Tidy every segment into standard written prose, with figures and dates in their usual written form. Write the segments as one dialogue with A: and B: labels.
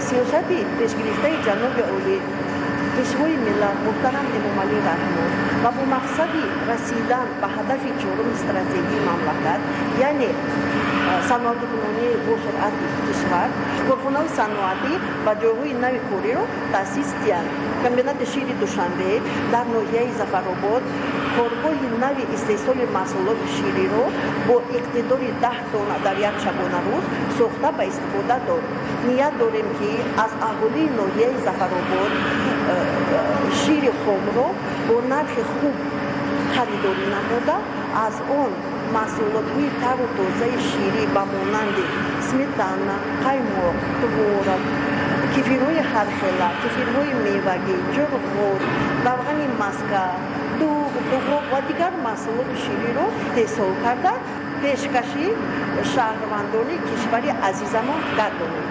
A: Сиёсати пешгирифтаи ҷаноби олӣ, Пешвои миллат муҳтарам Эмомалӣ Раҳмон ва бо мақсади расидан ба ҳадафи чоруми стратегии мамлакат, яъне саноатикунонии босуръати кишвар, корхонаҳои саноатӣ ва ҷойҳои нави кориро таъсис диҳанд. Комбинати шири Душанбе дар ноҳияи Зафаробод коргоҳи нави истеҳсоли маҳсулоти шириро бо иқтидори 10 тонна дар як шабонарӯз сохта ба истифода дод. Ният дорем, ки аз аҳолии ноҳияи Зафаробод шири хомро бо нархи хуб харидорӣ намуда, аз он маҳсулотҳои тару тозаи ширӣ ба монанди сметана, қаймоқ, творог, кефирҳои ҳархела, кефирҳои мевагӣ, ҷурғот, равғани маска, дуғ, дуғоқ ва дигар маҳсулоти шириро истеҳсол карда, пешкаши шаҳрвандони кишвари азизамон гардонем.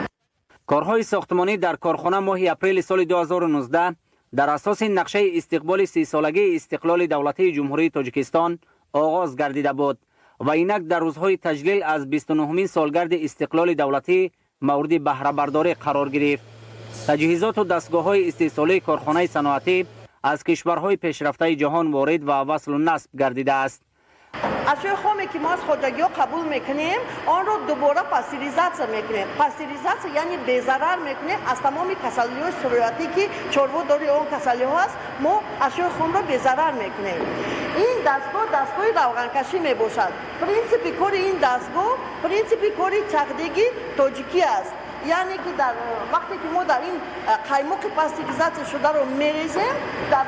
B: Корҳои сохтмонӣ дар корхона моҳи апрели соли 2019 дар асоси нақшаи истиқболи 30-солагии истиқлоли давлатии Ҷумҳурии Тоҷикистон оғоз гардида буд ва инак дар рӯзҳои таҷлил аз 29-умин солгарди истиқлоли давлатӣ мавриди баҳрабардорӣ қарор гирифт. Таҷҳизоту дастгоҳҳои истеҳсолии корхонаи саноатӣ аз кишварҳои пешрафтаи ҷаҳон ворид ва васлу насб гардидааст.
A: Ашёи хоме, ки мо аз хоҷагиҳо қабул мекунем, онро дубора пастеризатсия мекунем. Пастеризатсия яъне безарар мекунем аз тамоми касалиҳои сироятӣ, ки чорводори он касалиҳо аст. Мо ашёи хомро безарар мекунем. Ин дастгоҳ дастгоҳи равғанкашӣ мебошад. Принсипи кори ин дастгоҳ принсипи кори чахдеги тоҷикӣ аст, яъне ки дар вақте ки мо дар ин қаймоқи пастеризатсия шударо мерезем, дар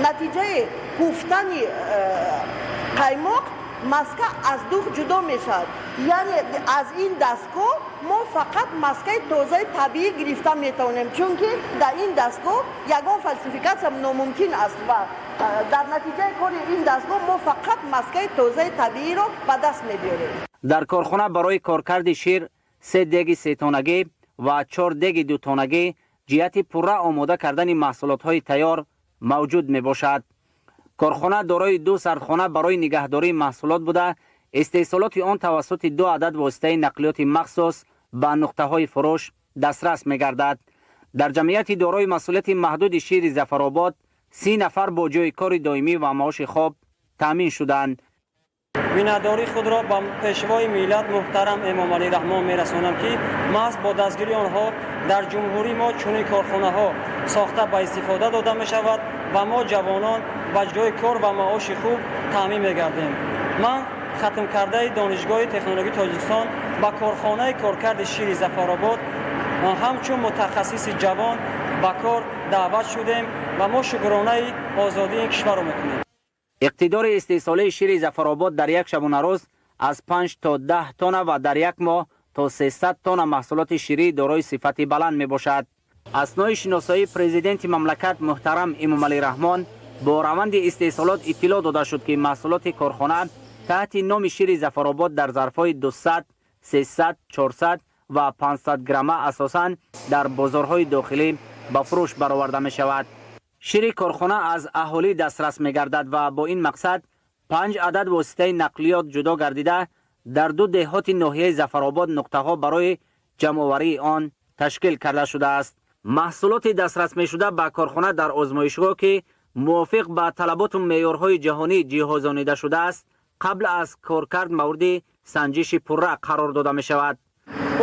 A: натиҷаи кӯфтани қаймоқ маска аз дуғ ҷудо мешавад. Яъне аз ин дастгоҳ мо фақат маскаи тозаи табиӣ гирифта метавонем, чунки дар ин дастгоҳ ягон фалсификатсия номумкин аст ва дар натиҷаи кори ин дастгоҳ мо фақат маскаи тозаи табииро ба даст мебиёрем.
B: Дар корхона барои коркарди шир се деги сетонагӣ ва чор деги дутонагӣ ҷиҳати пурра омода кардани маҳсулотҳои тайёр мавҷуд мебошад. Корхона дорои ду сардхона барои нигаҳдории маҳсулот буда, истеҳсолоти он тавассути ду адад воситаи нақлиёти махсус ба нуқтаҳои фурӯш дастрас мегардад. Дар ҷамъияти дорои масъулияти маҳдуди шири Зафаробод 30 нафар бо ҷойи кори доимӣ ва маоши хоб таъмин шуданд.
C: Миннатдории худро ба Пешвои миллат муҳтарам Эмомалӣ Раҳмон мерасонам, ки маҳз бо дастгирии онҳо дар ҷумҳурии мо чунин корхонаҳо сохта ба истифода дода мешавад ва мо ҷавонон ба ҷои кор ва маоши хуб таъмин мегардем. Ман хатмкардаи Донишгоҳи технологии Тоҷикистон ба корхонаи коркарди шири Зафаробод ҳамчун мутахассиси ҷавон ба кор даъват шудем ва мо шукронаи озодии ин кишварро мекунем.
B: Иқтидори истеҳсолии шири Зафаробод дар як шабонарӯз аз 5 то 10 тонна ва дар як моҳ то 300 тонна маҳсулоти ширӣ дорои сифати баланд мебошад. Аснои шиносоии президенти мамлакат муҳтарам Эмомалӣ Раҳмон бо раванди истеҳсолот иттилоъ дода шуд, ки маҳсулоти корхона таҳти номи шири Зафаробод дар зарфҳои 200, 300, 400 ва 500 грамма асосан дар бозорҳои дохилӣ ба фурӯш бароварда мешавад. Шири корхона аз аҳолӣ дастрас мегардад ва бо ин мақсад панҷ адад воситаи нақлиёт ҷудо гардида, дар ду деҳоти ноҳияи Зафаробод нуқтаҳо барои ҷамъоварии он ташкил карда шудааст. Маҳсулоти дастрас мешуда ба корхона дар озмоишгоҳ, ки мувофиқ ба талаботу меъёрҳои ҷаҳонӣ ҷиҳозонида шудааст, қабл аз коркард мавриди санҷиши пурра қарор дода мешавад.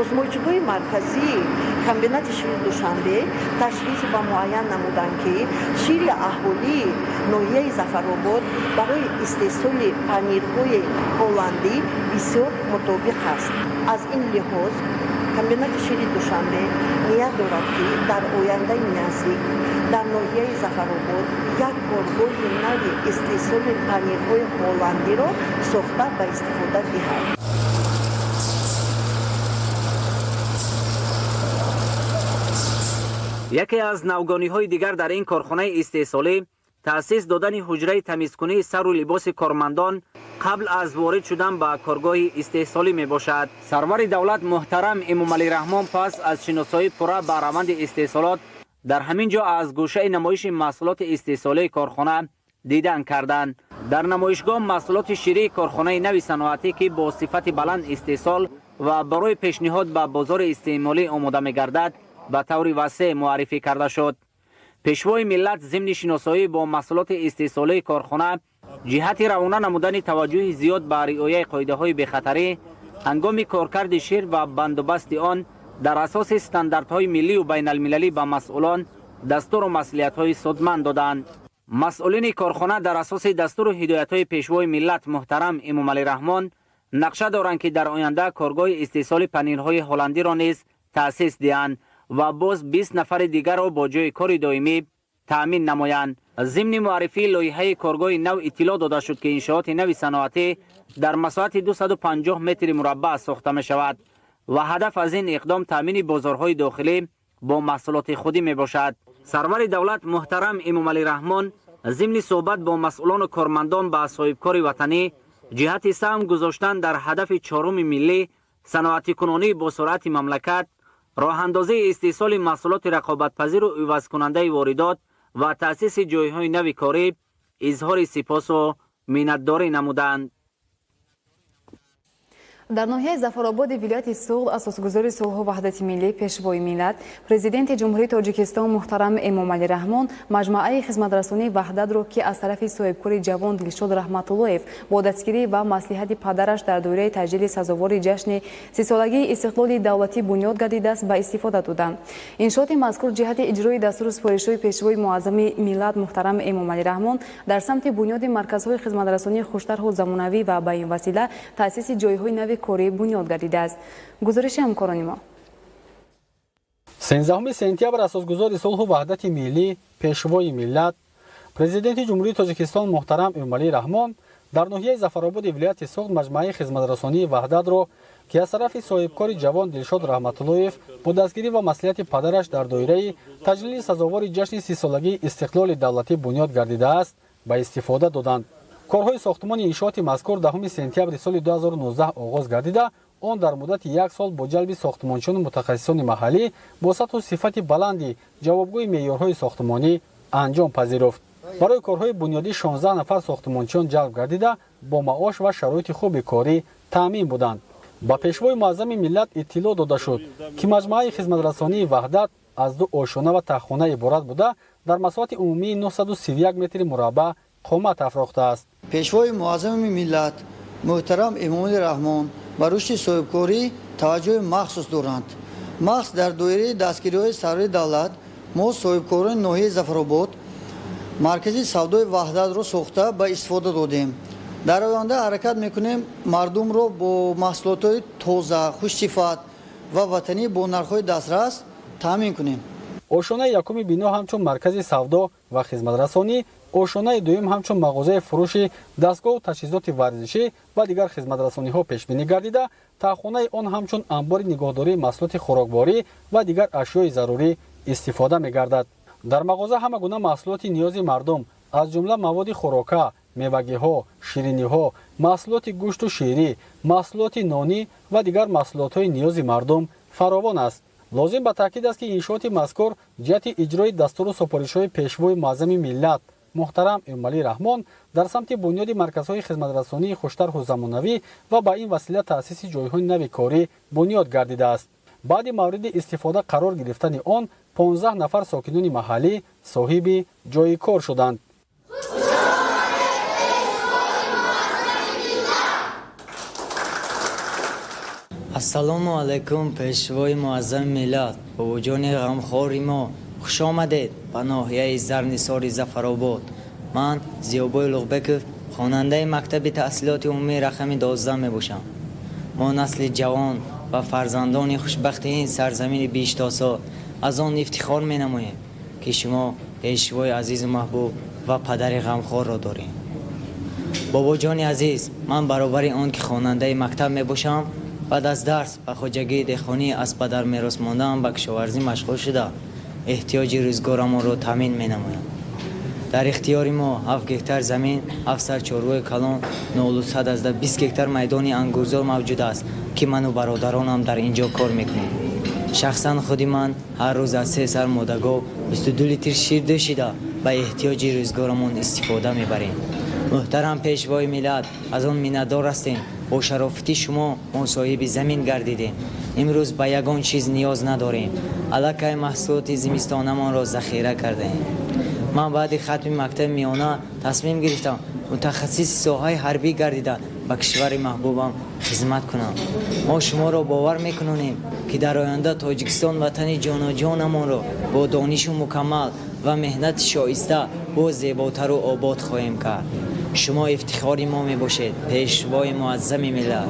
A: Озмоишгоҳи марказии комбинати шири Душанбе ташхис ва муайян намуданд, ки шири аҳолии ноҳияи Зафаробод барои истеҳсоли панирҳои ҳолландӣ бисёр мутобиқ аст. Аз ин лиҳоз комбинати шири Душанбе ният дорад, ки дар ояндаи наздик дар ноҳияи Зафаробод як коргоҳи нави истеҳсоли панирҳои ҳолландиро сохта ба истифода диҳад.
B: Яке аз навгониҳои дигар дар ин корхонаи истеҳсолӣ таъсис додани ҳуҷраи тамизкунии сару либоси кормандон қабл аз ворид шудан ба коргоҳи истеҳсолӣ мебошад. Сарвари давлат муҳтарам Эмомалӣ Раҳмон пас аз шиносоӣ пурра ба раванди истеҳсолот дар ҳамин ҷо аз гӯшаи намоиши маҳсулоти истеҳсолии корхона дидан карданд. Дар намоишгоҳ маҳсулоти ширии корхонаи нави саноатӣ, ки бо сифати баланд истеҳсол ва барои пешниҳод ба бозори истеъмолӣ омода мегардад, ба таври васеъ муаррифӣ карда шуд. Пешвои миллат зимни шиносоӣ бо маҳсулоти истеҳсолии корхона ҷиҳати равона намудани таваҷҷӯҳи зиёд ба риояи қоидаҳои бехатарӣ ҳангоми коркарди шир ва бандубасти он дар асоси стандартҳои миллию байналмилалӣ ба масъулон дастуру маслиҳатҳои судманд доданд. Масъулини корхона дар асоси дастуру ҳидоятҳои пешвои миллат муҳтарам Эмомалӣ Раҳмон нақша доранд, ки дар оянда коргоҳи истеҳсоли панирҳои ҳолландиро низ таъсис диҳанд ва боз 20 нафари дигарро бо ҷойи кори доимӣ таъмин намоянд. Зимни муаррифии лоиҳаи коргоҳи нав иттилоъ дода шуд, ки иншооти нави саноатӣ дар масоҳати 250 метри мураббаъ сохта мешавад ва ҳадаф аз ин иқдом таъмини бозорҳои дохилӣ бо маҳсулоти худӣ мебошад. Сарвари давлат муҳтарам Эмомалӣ Раҳмон зимни суҳбат бо масъулону кормандон ба соҳибкори ватанӣ ҷиҳати саҳм гузоштан дар ҳадафи чоруми миллӣ, саноатикунонии босуръати мамлакат, роҳандозии истеҳсоли маҳсулоти рақобатпазиру ивазкунандаи воридот ва таъсиси ҷойҳои нави корӣ изҳори сипосу миннатдорӣ намуданд.
D: Дар ноҳияи Зафарободи вилояти Суғд асосгузори сулҳу ваҳдати миллӣ, пешвои миллат, президенти Ҷумҳурии Тоҷикистон муҳтарам Эмомалӣ Раҳмон маҷмӯаи хизматрасонии Ваҳдатро, ки аз тарафи соҳибкори ҷавон Дилшод Раҳматуллоев бо дастгирӣ ва маслиҳати падараш дар доираи таҷлили сазовори ҷашни сисолагии истиқлоли давлатӣ бунёд гардидааст, ба истифода доданд. Иншооти мазкур ҷиҳати иҷрои дастуру супоришҳои пешвои муаззами миллат муҳтарам Эмомалӣ Раҳмон дар самти бунёди марказҳои хизматрасонии хуштарҳу замонавӣ ва ба ин васила таъсиси ҷойҳои нави корӣ бунёд гардидааст. Гузориши ҳамкорони мо.
E: 13 сентябр асосгузори сулҳу ваҳдати миллӣ, пешвои миллат, президенти Ҷумҳурии Тоҷикистон муҳтарам Эмомалӣ Раҳмон дар ноҳияи Зафарободи вилояти Суғд маҷмӯаи хизматрасонии Ваҳдатро, ки аз тарафи соҳибкори ҷавон Дилшод Раҳматуллоев бо дастгирӣ ва маслиҳати падараш дар доираи таҷлили сазовори ҷашни сисолагии истиқлоли давлатӣ бунёд гардидааст, ба истифода доданд. Корҳои сохтмони иншооти мазкур 10 сентябри соли 2019 оғоз гардида, он дар муддати як сол бо ҷалби сохтмончиёну мутахассисони маҳаллӣ бо сатҳу сифати баланди ҷавобгӯи меъёрҳои сохтмонӣ анҷом пазируфт. Барои корҳои бунёдӣ 16 нафар сохтмончиён ҷалб гардида, бо маош ва шароити хуби корӣ таъмин буданд. Ба пешвои муаззами миллат иттилоъ дода шуд, ки маҷмӯаи хизматрасонии Ваҳдат аз ду ошёна ва таххона иборат буда, дар масоҳати умумии 931 метри мураббаъ қомат афрохтааст.
F: Пешвои муаззами миллат муҳтарам Эмомалӣ Раҳмон ба рушди соҳибкорӣ таваҷҷӯҳи махсус доранд. Маҳз дар доираи дастгириҳои сарвари давлат мо соҳибкорони ноҳияи Зафаробод маркази савдои Ваҳдатро сохта ба истифода додем. Дар оянда ҳаракат мекунем мардумро бо маҳсулотҳои тоза, хушсифат ва ватанӣ бо нархҳои дастрас таъмин кунем.
E: Ошёнаи якуми бино ҳамчун маркази савдо ва хизматрасонӣ, ошёнаи дуюм ҳамчун мағозаи фурӯши дастгоҳу таҷҳизоти варзишӣ ва дигар хизматрасониҳо пешбинӣ гардида, таҳхонаи он ҳамчун анбори нигоҳдории маҳсулоти хӯрокворӣ ва дигар ашёи зарурӣ истифода мегардад. Дар мағоза ҳама гуна маҳсулоти ниёзи мардум, аз ҷумла маводи хӯрока, мевагиҳо, шириниҳо, маҳсулоти гӯшту ширӣ, маҳсулоти нонӣ ва дигар маҳсулотҳои ниёзи мардум фаровон аст. Лозим ба таъкид аст, ки иншооти мазкур ҷиҳати иҷрои дастуру супоришҳои пешвои муаззами миллат муҳтарам Эмомалӣ Раҳмон дар самти бунёди марказҳои хизматрасонии хуштарҳу замонавӣ ва ба ин васила таъсиси ҷойҳои нави корӣ бунёд гардидааст. Баъди мавриди истифода қарор гирифтани он 15 нафар сокинони маҳаллӣ соҳиби ҷойи кор шуданд.
G: Ассалому алайкум, пешвои муаззами миллат, бобоҷони ғамхори мо, хуш омадед ба ноҳияи Зарнисори Зафаробод. Ман Зиёбой Луғбеков, хонандаи мактаби таҳсилоти умумии рақами 12 мебошам. Мо насли ҷавон ва фарзандони хушбахти ин сарзамини биҳиштосо аз он ифтихор менамоем, ки шумо пешвои азизу маҳбуб ва падари ғамхорро дорем. Бобоҷони азиз, ман баробари он ки хонандаи мактаб мебошам, баъд аз дарс ба хоҷагии деҳқонӣ аз падар мерос мондаам ба кишоварзӣ машғул шуда, эҳтиёҷи рӯзгорамонро таъмин менамоям. Дар ихтиёри мо 7 гектар замин, 7 сар чорвои калон, 920 гектар майдони ангурзор мавҷуд аст, ки ману бародаронам дар ин ҷо кор мекунем. Шахсан худи ман ҳар рӯз аз 3 сар модагов 22 литр шир дӯшида ба эҳтиёҷи рӯзгорамон истифода мебарем. Муҳтарам пешвои миллат, аз он миннатдор ҳастем. Бо шарофати шумо мо соҳиби замин гардидем. Имрӯз ба ягон чиз ниёз надорем. Аллакай маҳсулоти зимистонамонро захира кардаем. Ман баъди хатми мактаби миёна тасмим гирифтам мутахассиси соҳаи ҳарбӣ гардида ба кишвари маҳбубам хизмат кунам. Мо шуморо бовар мекунонем, ки дар оянда Тоҷикистон ватани ҷоноҷонамонро бо донишу мукаммал ва меҳнати шоиста боз зеботару обод хоҳем кард. Шумо ифтихори мо мебошед, пешвои муаззами миллат.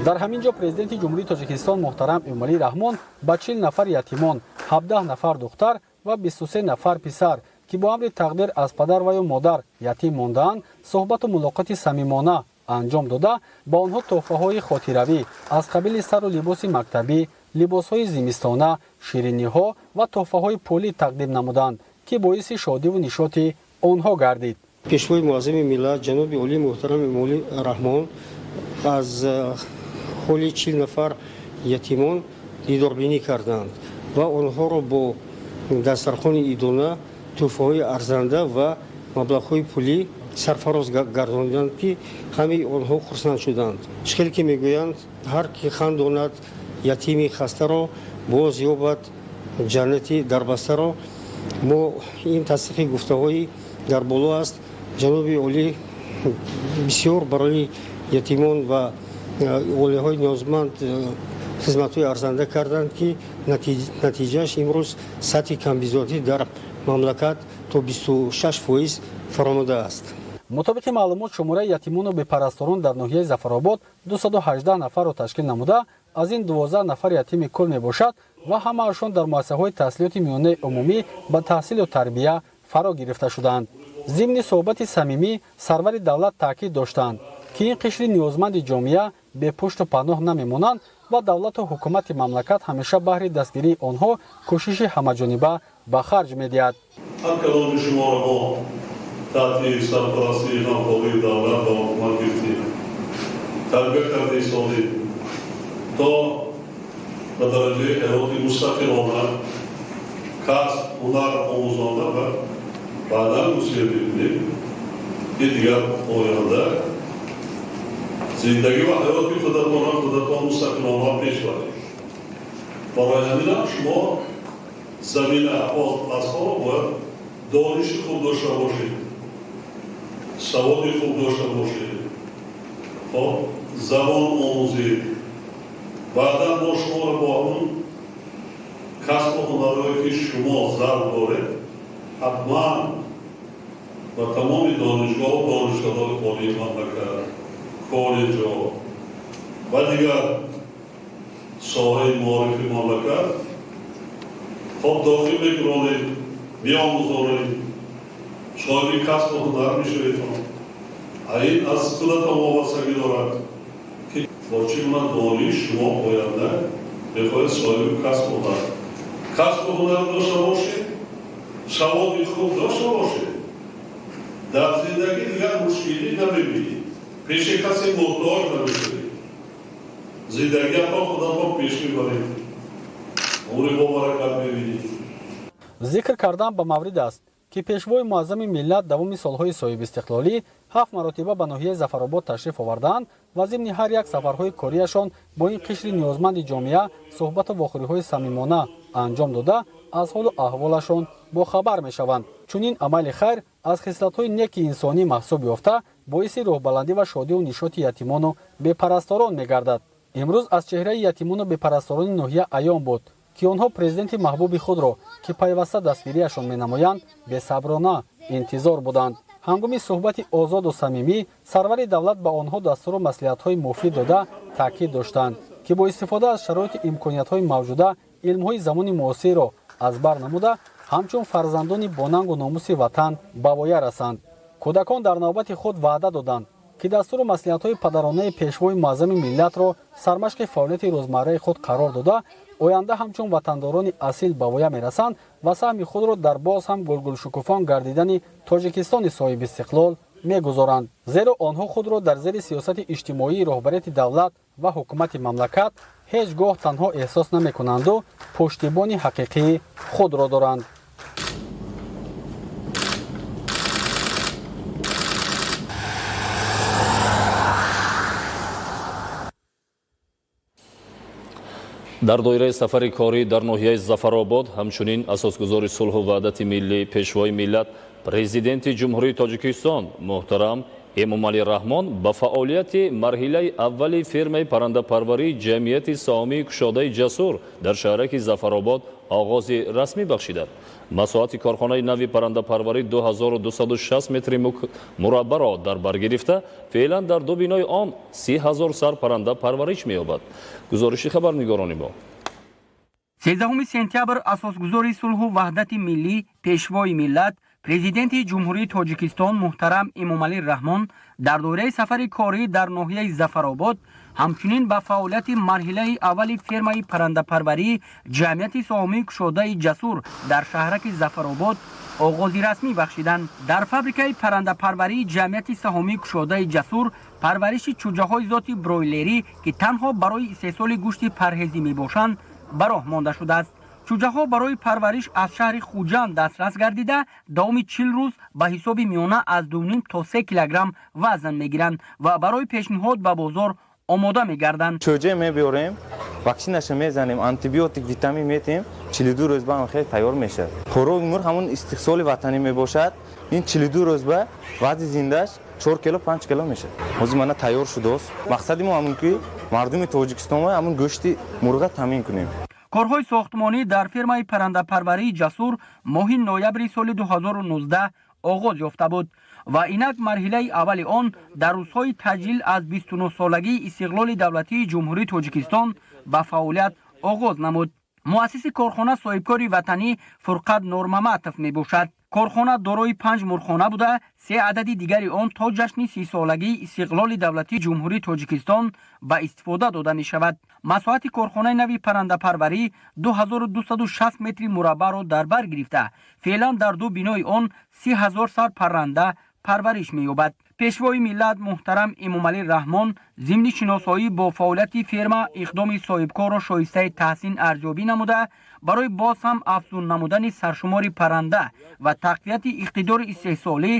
E: Дар ҳамин ҷо Президенти Ҷумҳурии Тоҷикистон муҳтарам Эмомалӣ Раҳмон ба 40 нафар ятимон, 17 нафар духтар ва 23 нафар писар, ки бо амри тақдир аз падар ва ё модар ятим мондаанд, суҳбату мулоқоти самимона анҷом дода, ба онҳо тӯҳфаҳои хотиравӣ аз қабили сару либоси мактабӣ, либосҳои зимистона, шириниҳо ва тӯҳфаҳои пулӣ тақдим намуданд, ки боиси шодиву нишоти онҳо гардид.
H: Пешвои муаззами миллат ҷаноби олии муҳтарам Эмомалӣ Раҳмон аз ҳоли 40 нафар ятимон дидорбинӣ карданд ва онҳоро бо дастархони идона, тӯҳфаҳои арзанда ва маблағҳои пулӣ сарфароз гардониданд, ки ҳамаи онҳо хурсанд шуданд. Чӣ хел ки мегӯянд, ҳар ки хандонад ятими хастаро, боз ёбад ҷаннати дарбастаро. Мо ин тасдиқи гуфтаҳои дар боло аст. Ҷаноби олӣ бисёр барои ятимон ва оилаҳои ниёзманд хизматҳои арзанда карданд, ки натиҷааш имрӯз сатҳи камбизоатӣ дар мамлакат то 26% фаромадааст.
E: Мутобиқи маълумот, шумораи ятимону бепарасторон дар ноҳияи Зафаробод 218 нафарро ташкил намуда, аз ин 12 нафар ятими кул мебошад ва ҳамаашон дар муассисаҳои таҳсилоти миёнаи умумӣ ба таҳсилу тарбия фаро гирифта шуданд. Зимни суҳбати самимӣ сарвари давлат таъкид доштанд, ки ин қишри ниёзманди ҷомеа бепушту паноҳ намемонанд ва давлату ҳукумати мамлакат ҳамеша баҳри дастгирии онҳо кӯшиши ҳамаҷониба ба харҷ медиҳад.
I: Ҳар кадоми шуморо мо таҳти сарпарастии ғамхории давлат ва ҳукумат гирифтем, тарбия карда истодем то ба дараҷаи ҳаёти мустақилона касб, ҳунар омӯзонда ва баъдан мусия мекунем, ки дигар оянда зиндагӣ ва ҳаёти худатонро худатон мустақилона пеш баред. Барои ҳаминам шумо замина аз ҳоло бояд дониши хуб дошта бошед, саводи хуб дошта бошед, хоб забон омӯзед. Баъдан мо шуморо бо ҳамун касбу ҳунарҳое, ки шумо зарб доред, ҳатман ба тамоми донишгоҳу донишгоҳҳои олии мамлакат, коллеҷҳо ва дигар соҳаи маорифи мамлакат хоб дохил мекунонед, меомӯзонед, соҳиби касбу ҳунар мешаведон. Ин аз худатон вобастагӣ дорад, ки бо чӣ гуна дониш шумо оянда мехоҳед соҳиби касбу ҳунар. Касбу ҳунар дошта бошед, саводи хуб дошта бошед, дар зиндагӣ дигар мушкилӣ намебинед, пеши касе муҳтоҷ намешавед, зиндагиатон худатон пеш мебаред, умри бобаракат мебинед.
E: Зикр кардан ба маврид аст, ки пешвои муаззами миллат давоми солҳои соҳибистиқлолӣ 7 маротиба ба ноҳияи Зафаробод ташриф овардаанд ва зимни ҳар як сафарҳои кориашон бо ин қишри ниёзманди ҷомеа суҳбату вохӯриҳои самимона анҷом дода, аз ҳолу аҳволашон бохабар мешаванд. Чунин амали хайр аз хислатҳои неки инсонӣ маҳсуб ёфта, боиси рӯҳбаландӣ ва шодиву нишоти ятимону бепарасторон мегардад. Имрӯз аз чеҳраи ятимону бепарасторони ноҳия аён буд, ки онҳо президенти маҳбуби худро, ки пайваста дастгириашон менамоянд, бесаброна интизор буданд. Ҳангоми суҳбати озоду самимӣ сарвари давлат ба онҳо дастуру маслиҳатҳои муфид дода, таъкид доштанд, ки бо истифода аз шароити имкониятҳои мавҷуда илмҳои замони муосирро аз бар намуда, ҳамчун фарзандони бонангу номуси ватан ба воя расанд. Кӯдакон дар навбати худ ваъда доданд, ки дастуру маслиҳатҳои падаронаи пешвои муаззами миллатро сармашқи фаъолияти рӯзмарраи худ қарор дода, оянда ҳамчун ватандорони асил ба воя мерасанд ва саҳми худро дар боз ҳам гулгулшукуфон гардидани Тоҷикистони соҳибистиқлол мегузоранд. Зеро онҳо худро дар зери сиёсати иҷтимоии роҳбарияти давлат ва ҳукумати мамлакат ҳеҷ гоҳ танҳо эҳсос намекунанду пуштибони ҳақиқии худро доранд.
J: Дар доираи сафари корӣ дар ноҳияи Зафаробод ҳамчунин асосгузори сулҳу ваҳдати миллӣ, Пешвои миллат, Президенти Ҷумҳурии Тоҷикистон муҳтарам Эмомалӣ Раҳмон ба фаъолияти марҳилаи аввали фермаи паррандапарварии ҷамъияти саҳомии кушодаи Ҷасур дар шаҳраки Зафаробод оғози расмӣ бахшиданд. Масоҳати корхонаи нави паррандапарварӣ 2260 метри мураббаъро дар бар гирифта, феълан дар ду бинои он 30 000 сар парранда парвариш меёбад. Гузориши хабарнигорони мо.
K: 13 сентябр асосгузори сулҳу ваҳдати миллӣ, Пешвои миллат, Президенти Ҷумҳурии Тоҷикистон муҳтарам Эмомалӣ Раҳмон дар доираи сафари корӣ дар ноҳияи Зафаробод ҳамчунин ба фаъолияти марҳилаи аввали фермаи паррандапарварии ҷамъияти саҳомии кушодаи Ҷасур дар шаҳраки Зафаробод оғози расмӣ бахшиданд. Дар фабрикаи паррандапарварии ҷамъияти саҳомии кушодаи Ҷасур парвариши чӯҷаҳои зоти бройлерӣ, ки танҳо барои истеҳсоли гӯшти парҳезӣ мебошанд, ба роҳ монда шудааст. Чӯҷаҳо барои парвариш аз шаҳри Хуҷанд дастрас гардида, давоми 40 рӯз ба ҳисоби миёна аз 2,5 то 3 килограмм вазн мегиранд ва барои пешниҳод ба бозор омода мегарданд.
L: Чӯҷа мебиёрем, ваксинаша мезанем, антибиотик, витамин метем, 42 рӯз ба хел тайёр мешавад. Хӯроки мурғ ҳамон истиҳсоли ватанӣ мебошад. Ин 42 рӯз ба вазни зиндааш 4 кило, 5 кило мешавад. Ҳозир мана тайёр шудааст. Мақсади мо ҳамон ки мардуми Тоҷикистон ҳамон гӯшти мурға таъмин кунем.
K: Корҳои сохтмонӣ дар фермаи паррандапарварии Ҷасур моҳи ноябри соли 2019 оғоз ёфта буд ва инак марҳилаи аввали он дар рӯзҳои таҷлил аз 29-солагии истиқлоли давлатии Ҷумҳурии Тоҷикистон ба фаъолият оғоз намуд. Муассиси корхона соҳибкори ватанӣ Фурқат Нормаматов мебошад. Корхона дорои 5 мурғхона буда, 3 адади дигари он то ҷашни 30-солагии истиқлоли давлатии Ҷумҳурии Тоҷикистон ба истифода дода мешавад. Масоҳати корхонаи нави паррандапарварӣ 2260 метри мураббаъро дар бар гирифта, феълан дар ду бинои он 30 000 сар парранда парвариш меёбад. Пешвои миллат муҳтарам Эмомалӣ Раҳмон зимни шиносоӣ бо фаъолияти ферма иқдоми соҳибкорро шоистаи таҳсин арзёбӣ намуда, барои боз ҳам афзун намудани саршумори парранда ва тақвияти иқтидори истеҳсолӣ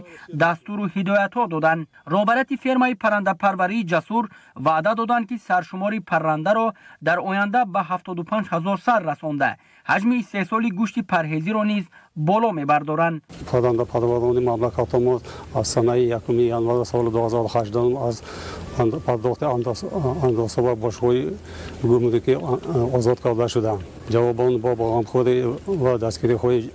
K: дастуру ҳидоятҳо доданд. Роҳбарияти фермаи паррандапарварии Ҷасур ваъда доданд, ки саршумори паррандаро дар оянда ба 75 000 сар расонда, ҳаҷми истеҳсоли гӯшти парҳезиро низ боло мебардоранд.
M: Паррандапарварони мамлакатамон аз санаи 1 январи соли 2018 аз пардохти андозҳо ва боҷҳои гумрукӣ озод карда шуданд. Ҷавобон бо ғамхорӣ ва дастгириҳои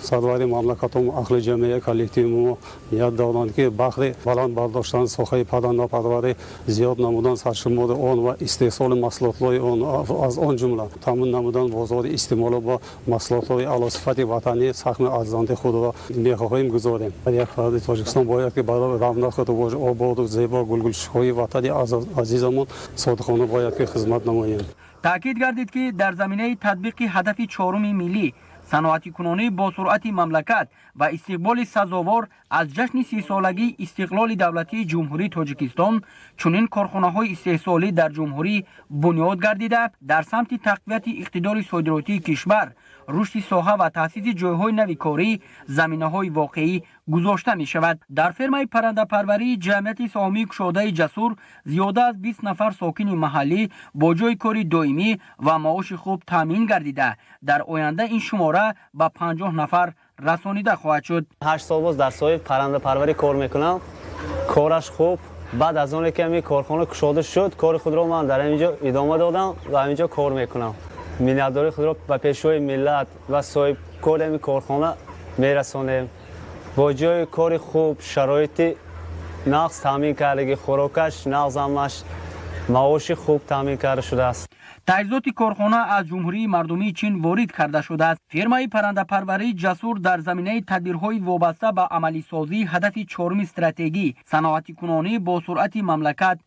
M: сарвари мамлакатам аҳли ҷамъияи коллективи мо ният доранд, ки баҳри баланд бардоштани соҳаи паррандапарварӣ, зиёд намудан саршумори он ва истеҳсоли маҳсулотҳои он, аз он ҷумла таъмин намудан бозори истеъмоло бо маҳсулотҳои аълосифати ватанӣ саҳми арзандаи худро мехоҳем гузорем. Ҳар як фарди Тоҷикистон бояд ки барои равнақу ривоҷ, ободу зебо гулгулшоҳии ватани азизамон содиқона бояд ки хизмат намоем.
K: Таъкид гардид, ки дар заминаи татбиқи ҳадафи чоруми миллӣ, саноатикунонӣ бо суръати мамлакат ва истиқболи сазовор аз ҷашни 30-солагии истиқлоли давлатии Ҷумҳурии Тоҷикистон чунин корхонаҳои истеҳсолӣ дар ҷумҳурӣ бунёд гардида, дар самти тақвияти иқтидори содиротии кишвар, рушди соҳа ва таъсиси ҷойҳои нави корӣ заминаҳои воқеӣ гузошта мешавад. Дар фермаи паррандапарварии ҷамъияти саҳомии кушодаи Ҷасур зиёда аз 20 нафар сокини маҳаллӣ бо ҷойи кори доимӣ ва маоши хуб таъмин гардида, дар оянда ин шумора ба 50 нафар расонида хоҳад шуд.
N: 8 сол боз дар соҳаи паррандапарварӣ кор мекунам. Кораш хуб. Баъд аз оне ки ҳамин корхона кушода шуд, кори худро ман дар ҳамин ҷо идома додам ва ҳамин ҷо кор мекунам. Миннатдории худро ба Пешвои миллат ва соҳибкори ҳамин корхона мерасонем. Бо ҷойи кори хуб, шароити нағз таъмин кардагӣ, хӯрокаш нағз, ҳамаш маоши хуб таъмин карда шудааст.
K: Таҷҳизоти корхона аз Ҷумҳурии Мардумии Чин ворид карда шудааст. Фермаи паррандапарварии Ҷасур дар заминаи тадбирҳои вобаста ба амалисозии ҳадафи чоруми стратегӣ, саноатикунонӣ бо суръати мамлакат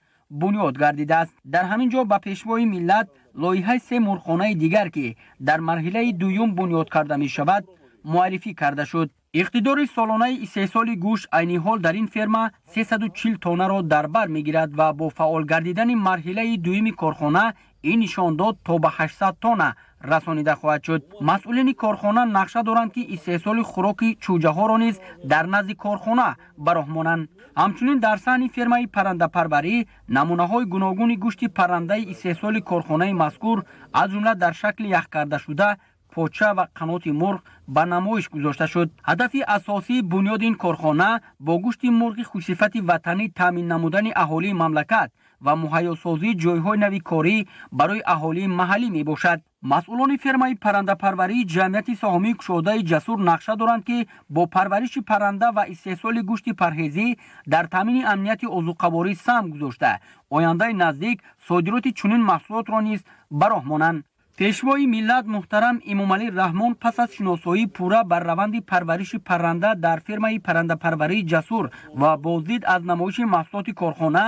K: бунёд гардидааст. Дар ҳамин ҷо ба Пешвои миллат лоиҳаи 3 мурғхонаи дигар, ки дар марҳилаи дуюм бунёд карда мешавад, муаррифӣ карда шуд. Иқтидори солонаи истеҳсоли гӯшт айни ҳол дар ин ферма 340 тоннаро дар бар мегирад ва бо фаъол гардидани марҳилаи дуюми корхона Ин нишондод то ба 800 тонна расонида хоҳад шуд. Масъулини корхона нақша доранд, ки истеҳсоли хӯроки чӯҷаҳоро низ дар назди корхона ба роҳ монанд. Ҳамчунин дар саҳни фермаи паррандапарварӣ намунаҳои гуногуни гӯшти паррандаи истеҳсоли корхонаи мазкур, аз ҷумла дар шакли яхкардашуда, поча ва қаноти мурғ ба намоиш гузошта шуд. Ҳадафи асосии бунёди ин корхона бо гӯшти мурғи хушсифати ватанӣ таъмин намудани аҳолии мамлакат ва муҳайёсозии ҷойҳои нави корӣ барои аҳолии маҳаллӣ мебошад. Масъулони фермаи паррандапарварии ҷамъияти саҳомии кушодаи Ҷасур нақша доранд, ки бо парвариши парранда ва истеҳсоли гӯшти парҳезӣ дар таъмини амнияти озуқаворӣ саҳм гузошта, ояндаи наздик содироти чунин маҳсулотро низ ба роҳ монанд. Пешвои миллат муҳтарам Эмомалӣ Раҳмон пас аз шиносоии пурра бар раванди парвариши парранда дар фермаи паррандапарварии Ҷасур ва боздид аз намоиши маҳсулоти корхона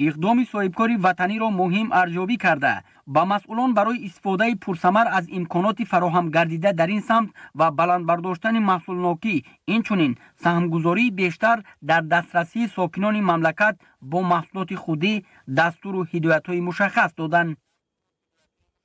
K: иқдоми соҳибкори ватаниро муҳим арзёбӣ карда, ба масъулон барои истифодаи пурсамар аз имконоти фароҳам гардида дар ин самт ва баланд бардоштани маҳсулнокӣ, инчунин саҳмгузории бештар дар дастрасии сокинони мамлакат бо маҳсулоти худӣ дастуру ҳидоятҳои мушаххас доданд.